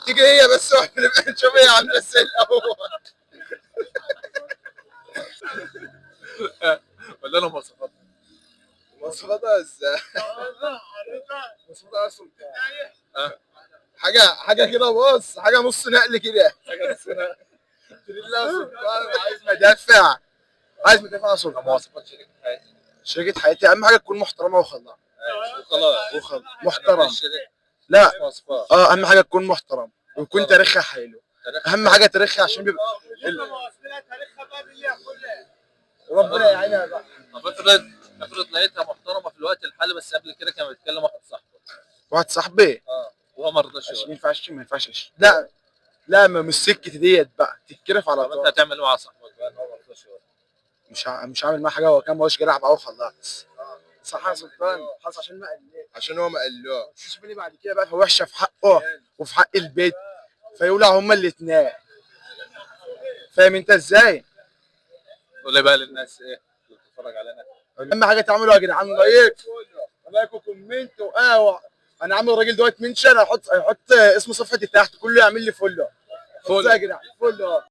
تيجي هي بس واحنا نبقى نشوف هي عامله ازاي الاول. ولا انا مواصفات؟ مواصفاتها ازاي؟ مواصفاتها يا سلطان. آه. حاجة حاجة كده، بص، حاجة نص نقل كده. حاجة بس انا لله يا سلطان، عايز مدافع، عايز مدافع يا سلطان. مواصفات شريكة حياتي. شريكة حياتي اهم حاجة تكون محترمه وخلاص. وخلاص. وخلاص محترم. شريك لا. مواصفات. اه، اهم حاجة تكون محترم ويكون تاريخها حلو. اهم حاجة تاريخها عشان بيبقى ربنا يعينها بقى. طب افرض لقيتها محترمه في الوقت الحالي، بس قبل كده كان بيتكلم واحد صاحبه. واحد صاحبي. اه، وهو ما رضاش ما يقول. ينفعش، ما ينفعش، لا لا، ما مش سكتي ديت بقى، تتكرف على طب انت طول. هتعمل ايه مع صاحبك بقى ان هو ما رضاش يقول؟ مش هعمل معاه حاجه، هو كان ماهوش جرح بقى وخلاص. صح يا سلطان؟ خلاص عشان ما قلقش، عشان هو ما قالوش. شوف لي بعد كده بقى وحشة في حقه وفي حق البيت، فيولع هما الاثنين. فاهم انت ازاي؟ قول لي بقى للناس ايه اللي بتتفرج علينا. اهم حاجة تعملوا يا جدعان like، like و comment واه. انا عامل الراجل دوت mention، هحط اسم صفحتي تحت، كله يعمل لي follow. follow. يا جدعان follow.